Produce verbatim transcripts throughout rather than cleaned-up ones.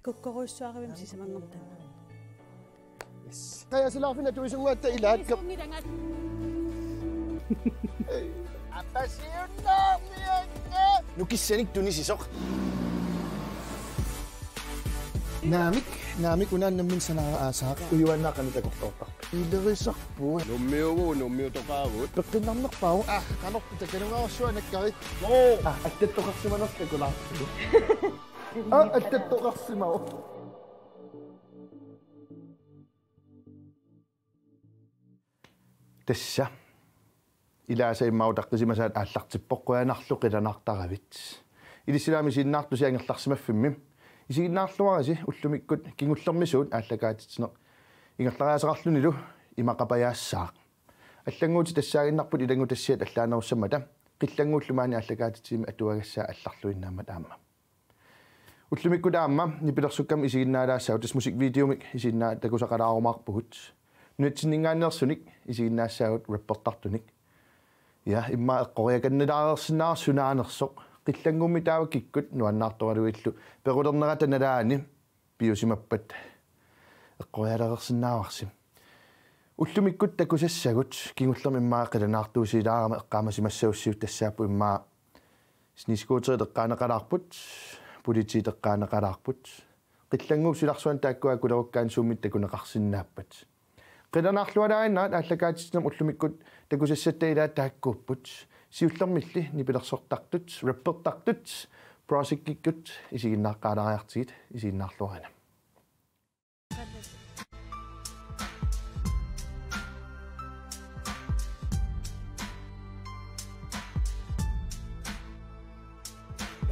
Kukkorujussuarivimmi sisamanngormat taanna. Yes. Qajasilaarfinni atuisunnguatta ilaat. Isunngilangat. Appasiunnaarnianga. Nukissanik tunisisoq. Naamik, naamik unaannammin sanaara aasaaq. Ujuaannaaq qanoq takorloortarpa. Ilerisarput. Nummiuvugut, nummiutoqaavugut. Peqqinnarnerpaavoq. Ah, qanorpiaq takanungaarsuanakkarit. Oo. Ah, attattoqarsimanersoq takulaartigu. Ah, attattoqarsimavoq. Tassa. Ilaasa immaqa utaqqisimasaat aallartippoq, qujanarlu qilanaartaravit. Ilissilaami isiginnaartusi angerlarsimaffimmi. Isiginnaarluarisi ullumikkut kingullermisuut aallakaatitsineq ingerlariaaseqarlunilu imaqapajaassaaq. Allannguutit tassaaginnarput ilanngutassiat allaanerussammata, qillannguullu maani aallakaatitsimik atuagassaa allarluinnaammata aamma. Ullumikkut aamma nipilersukkamik isiginnaalaassagut, tassa musikvideomik isiginnaa-, takusaqalaarumaarpugut. Nunatsinninngaanneersunik isiginnaassaagut, rappertartunik. Ja, immaqa eqqoriakannilaareersinnaavarsi sunaanersoq. Qillannguummi taava kikkut nuannaartoraluillu pequlernerata nalaani piusimappat eqqorialereersinnaavarsi. Ullumikkut takusassagut kingullermik immaqa qilanaartuusiilaarama eqqaamasimassagussiuk tassaapput immaqa snescooterit eqqaaneqalaarput, politiit eqqaaneqalaarput. Qillannguup silarsuani taakkua akulerukkaanni suummita takuneqarsinnaappat. Qilanaarlualaaginnarat aallakaatitsinermi ullumikkut takusassatta ilaat taakkuupput. Siullermilli nipilersortartut, rappertartut, Projectikkut isiginnaaqqaalaariartigit, isiginnaarluarina.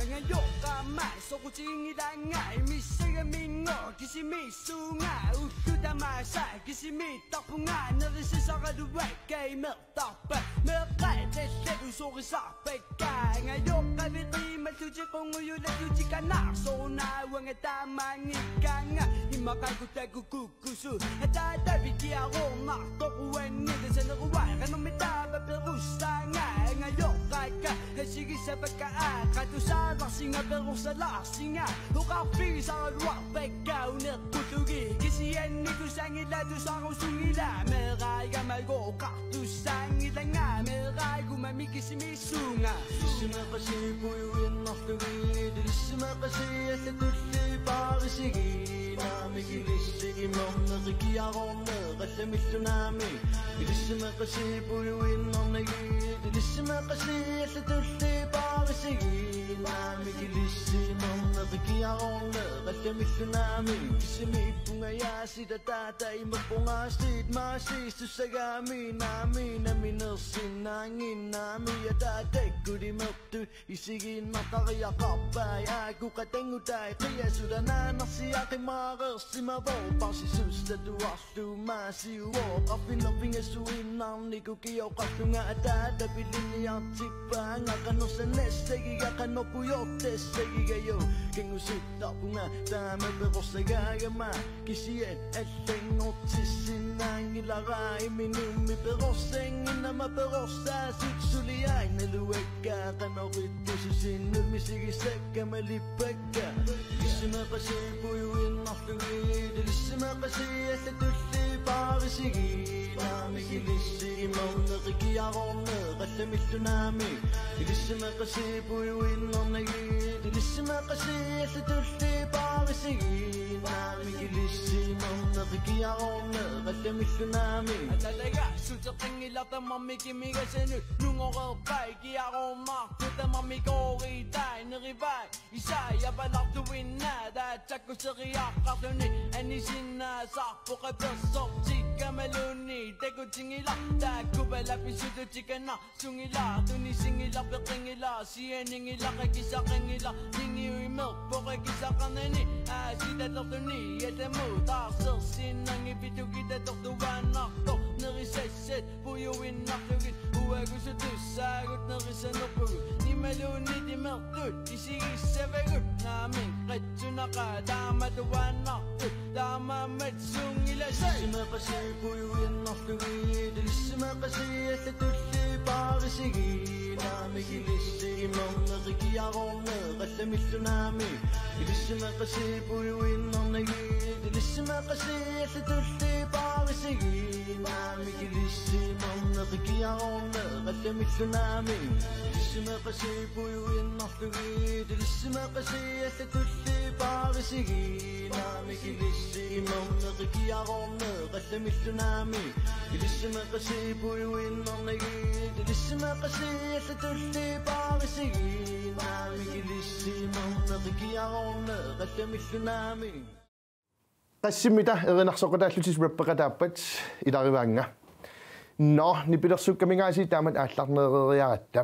Angajoqqaama soqutiginngilaannga imissagaminngooq kisimiissuunga ullut tamaasa kisimiittarpunga nerisisaraluakka imertarpa meeqqat allallu sorisarpakka angajoqqavi qiimallutik qungujulallutik anaarsorunnaavunga taamaanngikkaannga imaqaakut takukkukku Kusu, ataatavik kiaroornartoq uannit saneruai qanormi taava perussaanga angajoqqaakka asigissavakka aaqqat tusaavarsinga perussalaarsinga oqarfigisaraluarpakka uneqqullugit kisianni tusanngilaat tusarusunngilaa meeraagama gooqqartussaanngilanga meeraagumami kisimi Suunga. Ilissimaqasii pujuinnarlugit, ilissimaqasii allatulli paarisigiinnaamik ilissi imerneq kiaroorneq allamillu naamik. Ilissimaqasii pujuinnarnagit, ilissimaqasii allatulli paarisigiinnaamik ilissi imerneq kiaroorneq allamillu naamik. Kisimiippunga jaasitataata imerpungaasiit maasiissussagaami naami naminersinnaannginnaami ataatakkut imertut isigiinnartariaqarpai aaku qatanngutai qiasut anaanarsiaqimaareersimavoq parsisussatuarlu maasiuvoq oqarfineq pingasuinnarniku kioqarlunga ataata pilinniartippaanga qanorsaannassagiga qanorpujoortassagigajo kangusuttarpunga taama perorsagaagama Kisiat allanngortissinnaanngilara imminummi perorsannginnama perorsaasut suliaat naluakka qanoq ittususinnut misigisakka malippakka. Ilissimaqasii pujuinnarlugit ilissimaqasii allatulli paarisigiinnaamik ilissi imerneq kiaroorneq allamillu naamik. Ilissimaqasii pujuinnarnagit ilissimaqasii allatulli paarisigiinnaamik ilissi imerneq kiaroorneq allamillu naamik. Atalaga suteqanngilaq tamarmik imigasanut nungoreerpai kiaroormaartut tamarmik ooritai nerivai isai apalartuinnaat aatsakkut seriaqqarluni anisinnaasarpoq apersortikkamaluni takutinngilaq taakku palapisutut tikannar Sunngilaq, tunisinngilaq, peqqinngilarsi, aninngilaq, akisaqanngilaq, ningiuimerpoq, akisaqarnani, aasitalerluni, atamut, taarsersinnanngipituki, tatortuaannartoq, neris- Sassat pujuinnarlugit uagusutussaagut nerisanerpugut. Imaluunniit imertut isigissavagut. Naamik qatsunaqaaq taamatuaannartut taamaammat sunngilasai. Ilissimaqasii pujuinnarlugit, ilissimaqasii allatulli paarisigiinnaamik. Ilissi imerneq ikiaroorneq allamillu naamik. Ilissimaqasii pujuinnarnagit, ilissimaqasii allatulli paarisigiinnaamik. Ilissi imerneq ikiaroorneq allamillu naamik. Ilissimaqasii pujuinnarlugit, ilissimaqasii allatulli paarisigiinnaamik. Ilissi imerneq ikiaroorneq allamillu naamik. Ilissimaqasii pujuinnarnagit, ilissimaqasii allatulli paarisigiinnaamik. Ilissi imerneq ikiaroorneq allamillu naamik. Qassimmita erinarsoqataallutit rappeqataappat ilarivaannga. Nå, nipilersukkaminngaasiit taamatut aallarnereeriaratta.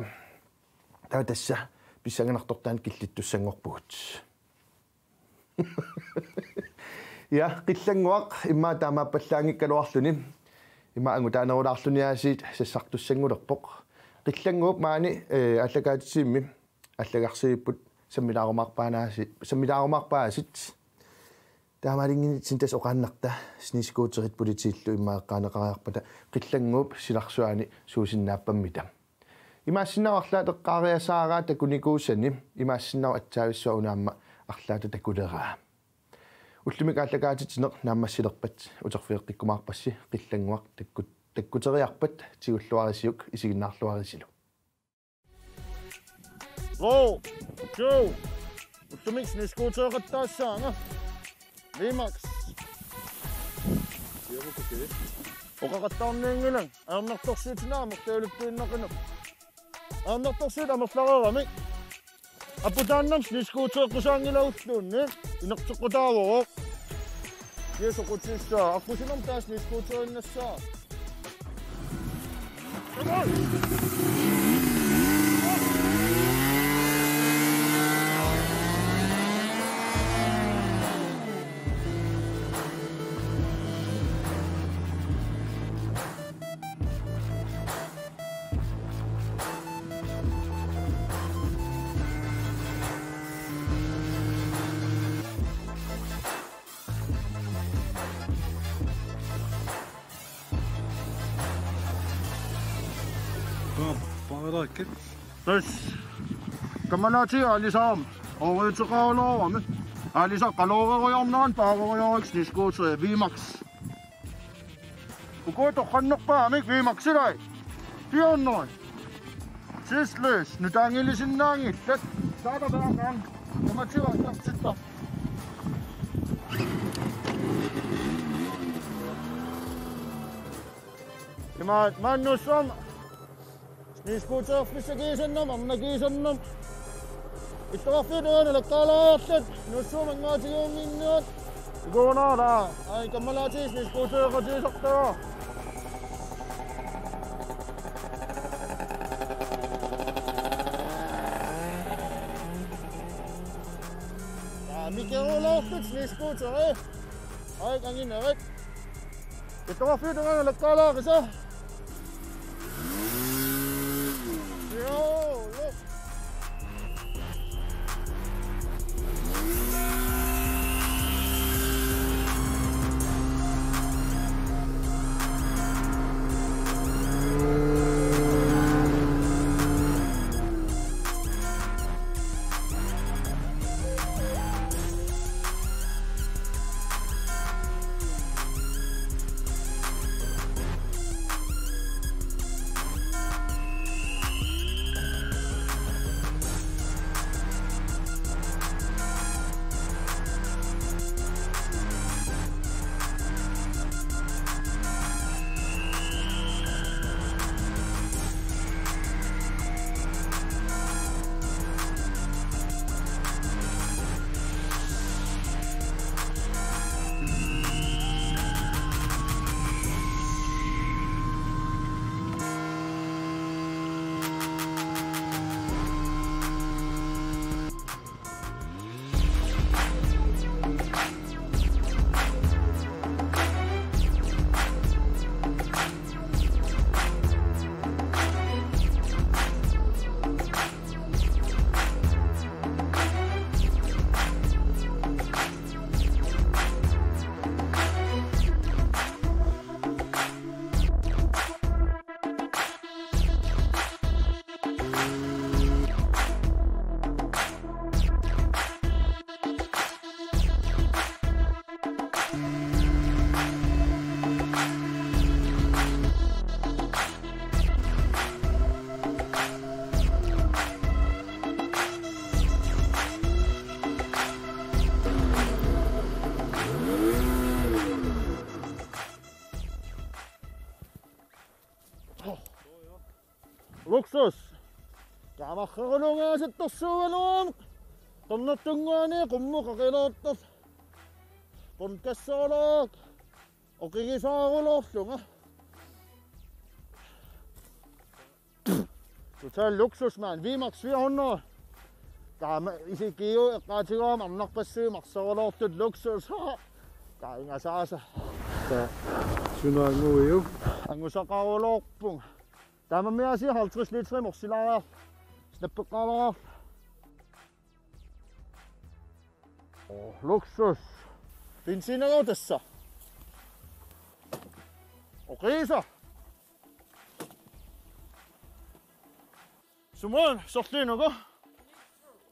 Taava tassa pissanganartortaat killittussanngorpugut. Ja, Qillannguaq immaqa taamaappallaanngikkaluarluni. Immaqa angutaanerulaarluni aasiit sassartussanngulerpoq. Qillannguup maani, eh, aallakaatitsinni allagarsivipput sammilaarumaarpaanaasi-, sammilaarumaarpaasit. Taamaalinnginnitsinnut tassa oqaannarta snescooterit politiillu immaqa eqqaaneqariarpata Qillannguup silarsuani suusinnaappammita. Imaassinnaavoq arlaat eqqaariasaaraa takunikuusani, imaassinnaavoq atsaavissuaq una aamma arlaata takuleraa. Ullumikkut aallakaatitsineq naammassilerpat uterfigeqqikkumaarpassi Qillannguaq takku-, takkuteriarpat tigulluarisiuk isiginnaarluarisilu. Go! Go! Ullumikkut snescootereqattaassaanga. V-Max. Oqaqattaarnianngilanga. Ajornartorsiutinik aamma ulluiluttuinnaqinaq. Ajornartorsiut amerlareeramik. Aputaannam snescootereqqusaanngilaq ulluunniit. Inerteqqutaavoq. Yes, oqqutissaa. Aqqusinermi taava snescooterinnassaa. Paaraakkit. Tassa. Kammalaatiga aalisarami. Ooriuteqarulorami. Aalisaq qaloorerujoornerani paarerujoorikka snescooteri V-Max. Uku toqqarnerpaamik V-Max-ilai. Fire hundrede. Tidsløs. Nutaanngilisinnaanngillat. Taava taanna. Tamatiga tatsitta. Imaat maannussuarmi. Snescooterfissaq kiisannam, arnaq kiisannam. Ittoqarfiup tungaanut lakkaalaariarlutit, Nuussuup angaatigiunnginniat. Ikuunaala, ai, kammalaatiga snescootereqatigisartaa. Aa, mikiruloortut snescooteri. Ai, kanginerit. Ittoqarfiup tungaanut lakkaalaarisa. Joo, joo. Luksus. Kaamarrerulungaasattorsuugaluarami. Qernertunnguani qummut qaqiloortoq. Qernerkassoorlak. Oqigisaaruloorlunga. Total luksus, mand. V-Max fire hundrede. Taama isik GU eqqaatigaam arnarpassuit marseruloortut luksus. Taingasaasa. Taa, sunaannguiuk. Angusaqaruloorpunga. Taamammiaasi halvtreds liter morsilaariarlunga. Snappeqqaalaariarlunga. Oh, luksus. Benzinagooq tassa. Oqiisa. Sumut, sorliinuku?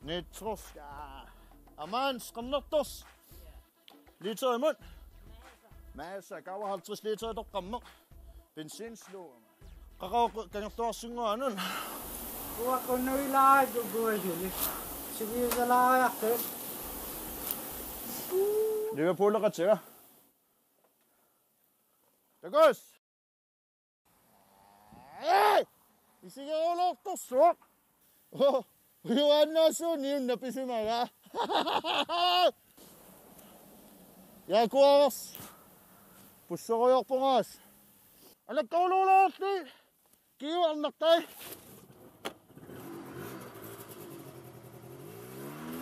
Nitroska. Aamma qernertoq. Literimut. Massa, kaava halvtreds liter toqqammoq. Benzinslugama. Qaqaaq kangerluarsinnguanut. Uaqqunnuilaajukkuasuli. Siviusalaariartut. Liverpooleqatiga. Takuss. Ee! Isigeruloortorsuaq. Oo, ujuaannaasuuniunna pisimaga. Jaguars. Pussorujoorpungaas. Alakkaruluulaarli. Kiuarnartai.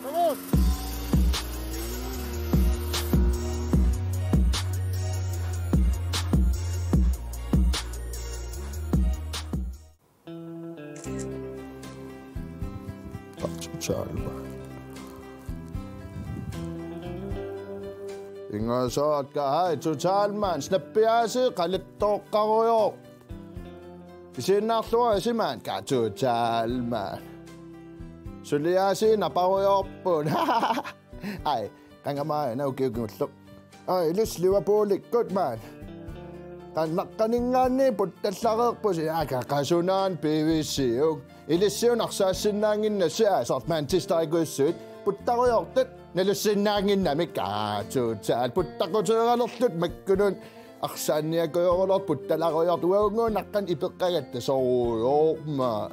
Vamos. Total, mand. Ingasaat ka, hej, Total, mand. Snappiaasi qalattoqqarujoorpoq. Isiginnaarluarisi, mand, ka Total, mand. Suliaasiinnarujoorput. Ai, qangami aana ukiukingullu. Ai, ilissi Liverpoolikkut, mand. Qannaqqaninngaanniit puttallareerpusi, aa, qasunaanut P V C-uk. Ilissi una arsaassinnaannginnassi, aa, soorlu Manchesterikujussuit puttarujoortut. Nalussinnaannginnamik, aa, Total. Puttaquteeralerluta makkununnga arsaanniakujoruloortut puttalarujoortut, uagunnguunaqqan ipeqqagatta sorujoormat.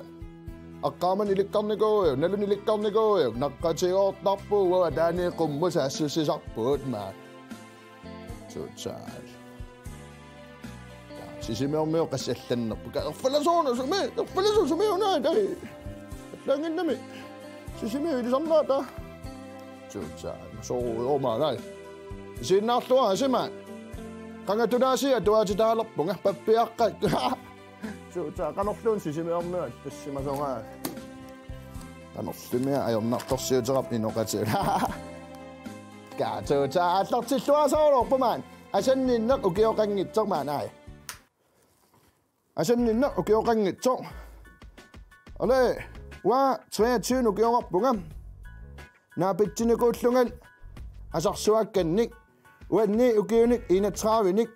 Aqqaamani ilikkarnikuujuk, naluni ilikkarnikuujuk, naqqatigoortarpugut, uagut ataani qummut saassussisarpugut, mand. Total. Sisimiormiut qassit allannerput. Ka erfalasuuna sumi, erfalasuuna sumi una tai. Allaannginnami. Sisimiut ilisarnaata. Total. Sorujoormat, nai. Isiginnaarluarisi, mand. Qanga tunaasiit atuaatitaalerpunga, pappiaqqat. Total, qanorluunniit Sisimiormiut tassimasunga. Qanorluunniit ajornartorsiuteqarpoq inoqatigiit. Ka Total aallartilluarsaraluarpoq, mand. Asanninneq ukioqanngitsoq, mand, ai. Asanninneq ukioqanngitsoq. Ole, uanga treogtyve ukioqarpunga. Naapitsinikuullunga asarsuakkannik. Uanni ukiunik enogtredivenik.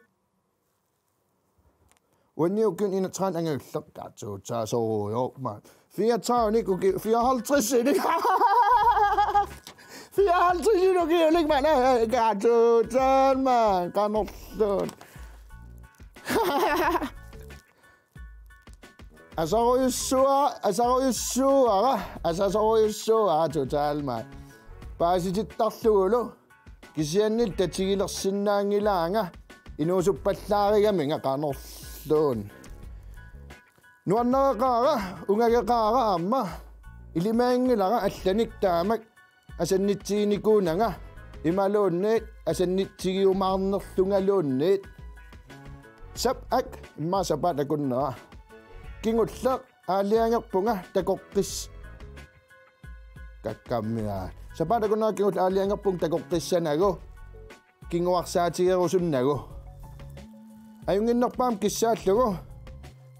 Uanni ukiunik enogtredivenik angajulleq, ka Total, sorujoormat. Fireogtredivenik uki-, fireoghalvtredsinik. Fireoghalvtredsinik ukiulik, mand. Ai, ai, ka Total, mand. Qanorluunniit. Asarujussuara, asarujussuara, asasorujussuara Total, mand. Paasitittarlugulu. Kisianni tatigilersinnaanngilaanga inuusuppallaarigaminga, qanorluunniit. Nuannareqaara, ungageqaara aamma. Ilimaginngilara allanik taamak asannitsiginikuunanga imaluunniit asannitsigiumaarnerlungaluunniit. Sap-, ak, immaqa sapaatip akunnera. Kingulleq aalajangerpunga takoqqis-, kakkammiaa. Sapaatip akunnera kingulleq aalajangerpunga takoqqissanagu. Kinguarsaatigerusunnagu. Ajunnginnerpaamik kissaallugu.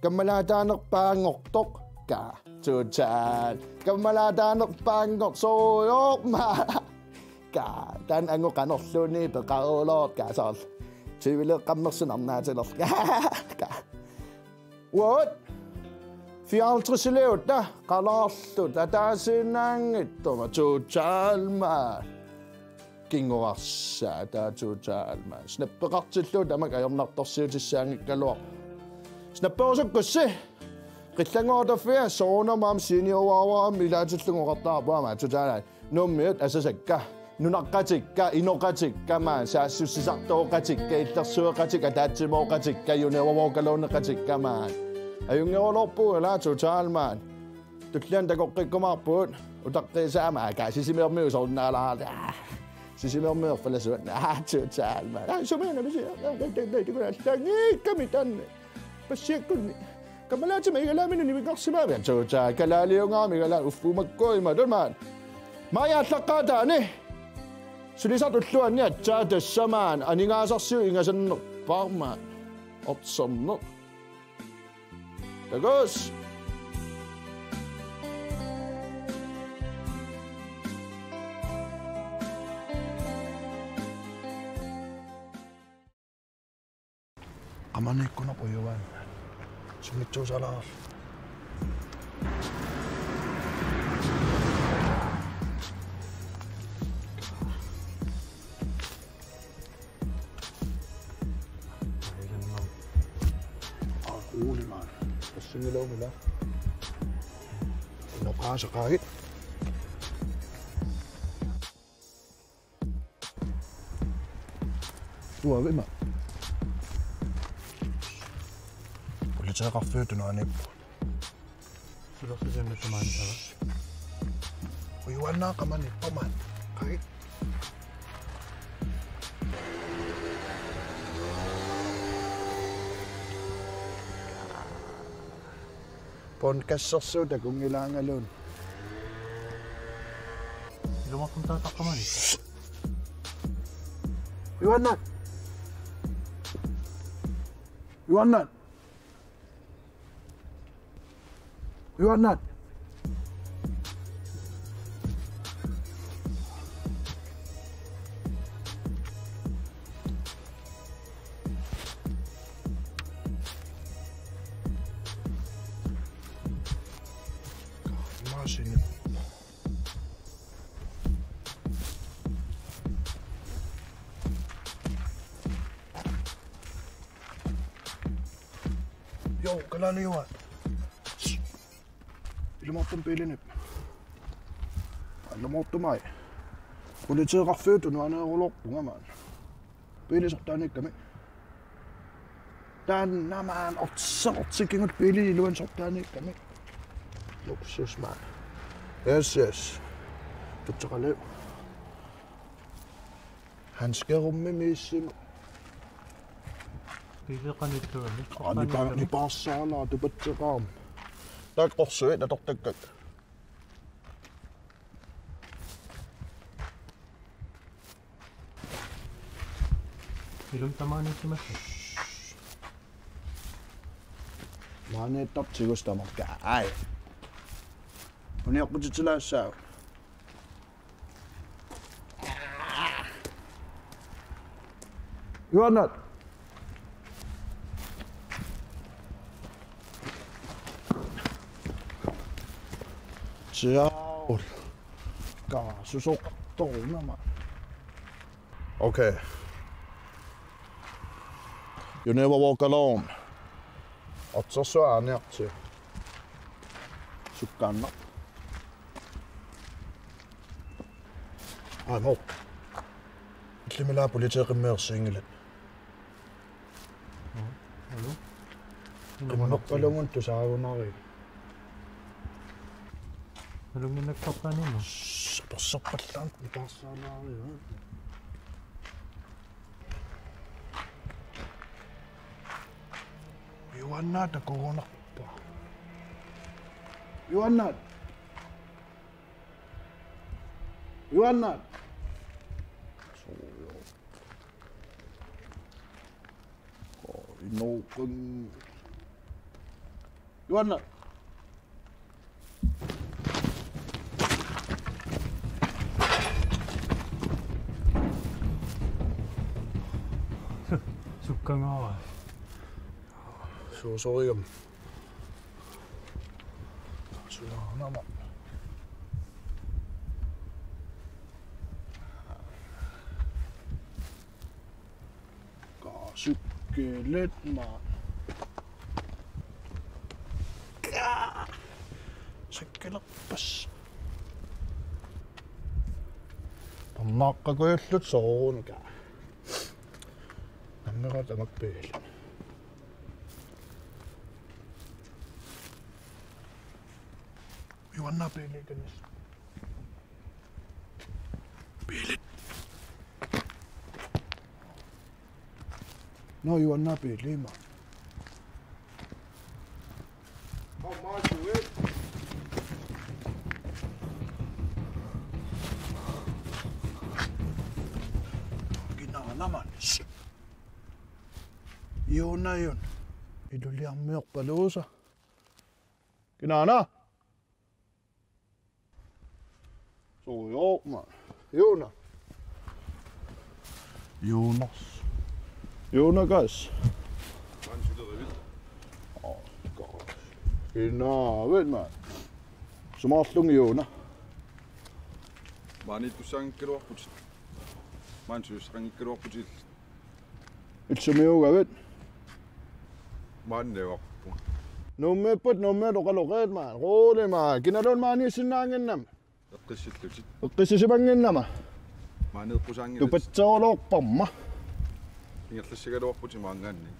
Kammalaataanerpaanngortoq. Ka Total. Kammalaataanerpaanngortoq, sorujoormat. Ka, taanna angut qanorluunniit peqaruloortoq, ka, soorlu. Tvleeqqammersunarnaatilerlugu. Ka. What? Fireoghalvtredsiliutta, qalaarluta ataasiinnaanngitsumik, Total, mand. Kinguarsaat, taava Total, mand. Snappeqartillugu tamakku ajornartorsiutissaanngikkaluarpoq. Snapperusukkussi. Qillanngortaffiga soorunami aamma seniorersuarmi ilaatillugu oqartarput aamma Total Air. Nuummiut asasakka, nunaqqatikka, inoqatikka, maani saassussisartooqatikka, illersueqatikka, ataatsimooqatikka, juniorwalkerloneqatikka maani. Ajunngeruloorpugut ilaa Total maani. Tulliani takoqqikkumaarpugut, utaqqiisaa maani Sisimiormiut soorunalaarlugit. Sisimiormiut erfalasuat. Aa, Total maani. Aa, sumiana misi. Aa, aa, aa, aa, aa, allaanngikkamik taanna. Passiakkunni. Kammalaatigut igalaaminut nivinngarsimavit. Total, kalaaliungaami igalaa uffumakkua ima tamaat. Maani aallaqqaataani. Sulisartut ulluanni aatsaat tassa maani. Aningaasarsiut ingasannerpaaq maani. Ortserneq. Takuss. Qamaniikkuneq ujuaannaq. Sumituusalaar. Aa, uuli maani. Tassanilu ila. Inoqaasaqaagit. Uanga ima. Politeeqarfiup tunuaniippugut. Sulersusiamik tamaani ava. Ujuaannaq qamani, qamani. Qagi. Ponkassersuut takunngilaangaluunniit. Ilumoortumik taataqqamani. Ujuaannaq. Ujuaannaq. Ujuaannaq. Imaassinni. Joo, kalaaliua. Ilumoortumik biilinit. Ilumoortumik. Politeeqarfiup tunuaniiruloorpunga maani. Biili sortaaniikkami. Taanna maani ortseqartikkigut biili iluani sortaaniikkami. Luksus maani. Yes, yes. Tutseqaliu. Handskerummi miissima. Biili qanittuani. Aa, nipa-, nipaarsaanera tupatseqarami. Taakku qorsuit atortakkakka. Ilumut tamaaniissimassaaq. Maaniittartigu tamakka. Ai. Unioqqutitilaassaaq. Ujuaannaq. Siaul. Ka susoqartorunama. Okay. Juniorwalkerloorneq. Ortsersuaq aarniartigu. Sukkaannaq. Aa, no. Illimmi ilaa politeeqimmeersiinngillat. Hallo? Qimmeqqalugun tusaagunarigit. Nalunnginnakkorpaanimma. Shh, apersorpallaaruk nipaarsaanera. Ujuaannaq takugunarpoq. Ujuaannaq. Ujuaannaq. Suu. Inoqan. Ujuaannaq. Sukkangaara. Suusorigami. Sunaanama. Kaasukkeelat maani. Ka, Sakkilerpas. Pernaaqqakujullutik soorunami. Nammineq tamakku piilit. Ujuaannaat piilit kanis. Piilit. Nå, ujuaannaat piilit, maani. Kinaana, maani. Ujuaannaat, ujuaannaat. Iluliarmiorpaluusa. Kinaana. Soorlu, maani. Ujuaannaat. Ujuaannaat. Ujuaannaat, guys. Maani sulerivit. Oh, gosh. Inaavet, maani. Sumaarlunga, ujuaannaat. Maani tussanngikkaluarputit. Maani tussanngikkaluarputit. Illumiugavit. Maani uarpunga. Nuummiipput, Nuummiit oqaloqaat, maani. Rolig, maani. Kinaluunniit maaniissinnaannginnama. Eqqissillutit. Eqqissisimannginnama. Maani eqqusaanngillat. Tupatsooloorparma. Ingerlassagaluarputit maanngaanniit.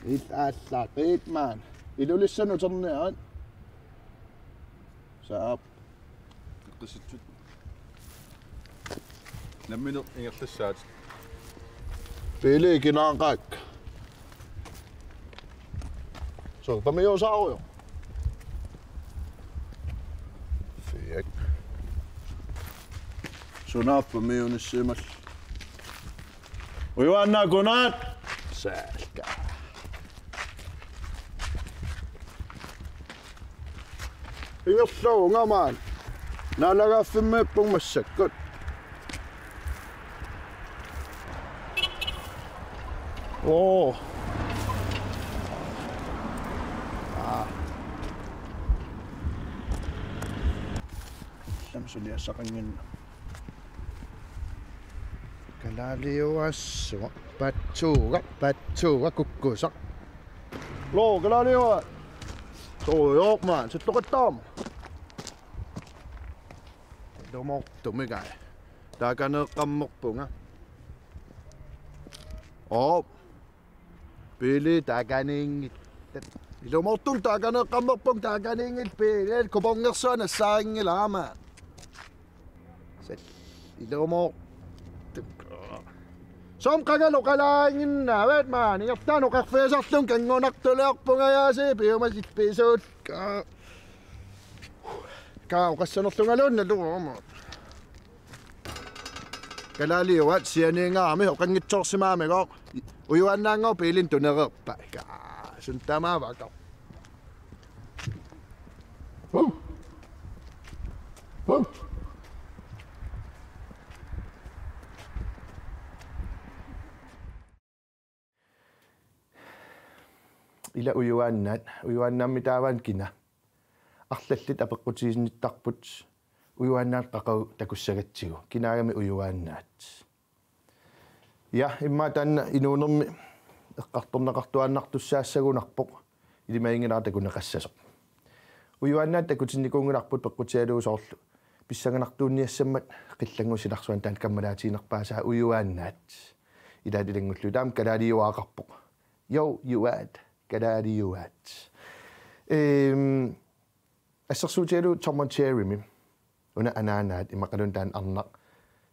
Illit aallaaqiit, maani. Ilulissani uterniarit. Saap. Eqqissitsut. Nammineq ingerlassaatit. Piilit kinaaqaat. Suu, pamiuusaarujoq. Fiak. Sunaaffa pamiunissimal. Ujuaannaat, kunaat. Saalka. Ingerlavoq, maani. Naalagaaffimmiippunga massakkut. Oo. Aa. Ilami suliassaqannginnama. Kalaaliuassua, patsuuga, patsuuga, kukkusaq. Loo, kalaaliua. Soorlu, maani, sulloqattaarma. Ilumoortumik, aa. Taakaneeqqammerpunga. Oo. Piilit taakaniinngillat. Ilumoortumik taakaneeqqammerpunga, taakaniinngillat piilit, kupongersuaq nassaarinngilara, maani. Sal-, ilumoortumik. Soormi qangali oqalaannginnaavat, maani. Ingerlaannaq oqarfigisarlunga kanngunartuliorpunga, aasiit piumasit pisuullugu. Kaa oqassanerlungaluunnalu, maani. Kalaaliuaat sianiingaarami oqanngitsoorsimagamigooq, ujuaannaanngooq piilinnut tunereerpat. Kaa, suna tamaavakka. Ila ujuaannaat, ujuaannaammi taavaana kina. Arlallit apeqqutiginnittarput ujuaannaat qaqugu takussagatsigu. Kinaagami ujuaannaat. Ja, immaqa taanna inuunermi eqqartorneqartuaannartussaassagunarpoq, ilimaginngilara takuneqassasoq. Ujuaannaat takutinnikuunngilarput peqqutigalugu soorlu pissanganartuunniassammat qillanngusut silarsuarmi taanna kammalaatiginerpaasaa ujuaannaat. Ilaat ilanngullugu taama kalaaliuaaqarpoq. Jo, juaat, kalaaliuaat. Ehm, assersuutigalugu Tom and Jerrymi. Una anaanaat imaluunniit taanna arnaq.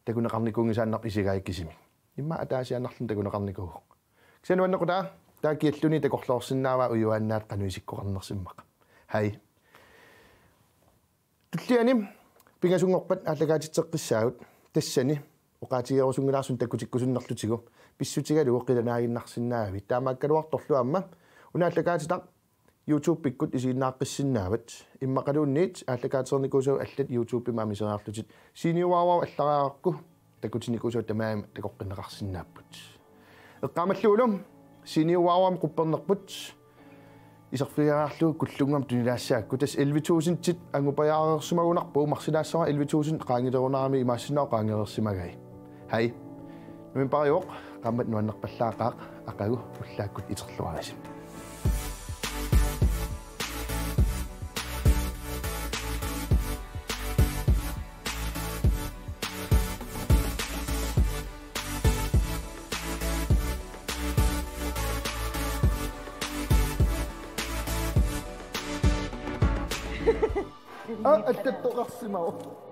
Takuneqarnikuunngisaannarpoq isigai kisimik. Immaqa ataasiaannarluni takuneqarnikuuvoq. Kisianni nuannequtaa, taava kialluni takorloorsinnaavaa ujuaannaat qanoq isikkoqarnersoq immaqa. Hej. Tulliani pingasunngorpat aallakaatitseqqissaagut, tassani oqaatigerusunngilara suut takutikkusunnerlutigu, pissutigalugu qilanaaginnarsinnaagavit. Taamaakkaluartorlu aamma una aallakaatitaq YouTube-ikkut isiginnaaqqissinnaavatit, immaqaluunniit aallakaatitsereernikuusavit allat YouTube-imi aamma iseriarlutit. Seniorvauvaap allariarukku takutinnikuusavit tamarmik takoqqinneqarsinnaapput. Eqqaamallugulu Seniorvauvaamik quppernerput iserfigeriarlugu Kullunngormat tunilaassagakku, tassa elleve tusindit angupajaareersimagunarpugut, marsilaassavara elleve tusind qaangilerunarami, imaassinnaavoq qaangereersimagai. Hej. Nuimmik Pariuoq, qaammat nuannerpallaaqaaq, aqagu ullaakkut iterluarisi. Aa, allattoqarsimavoq.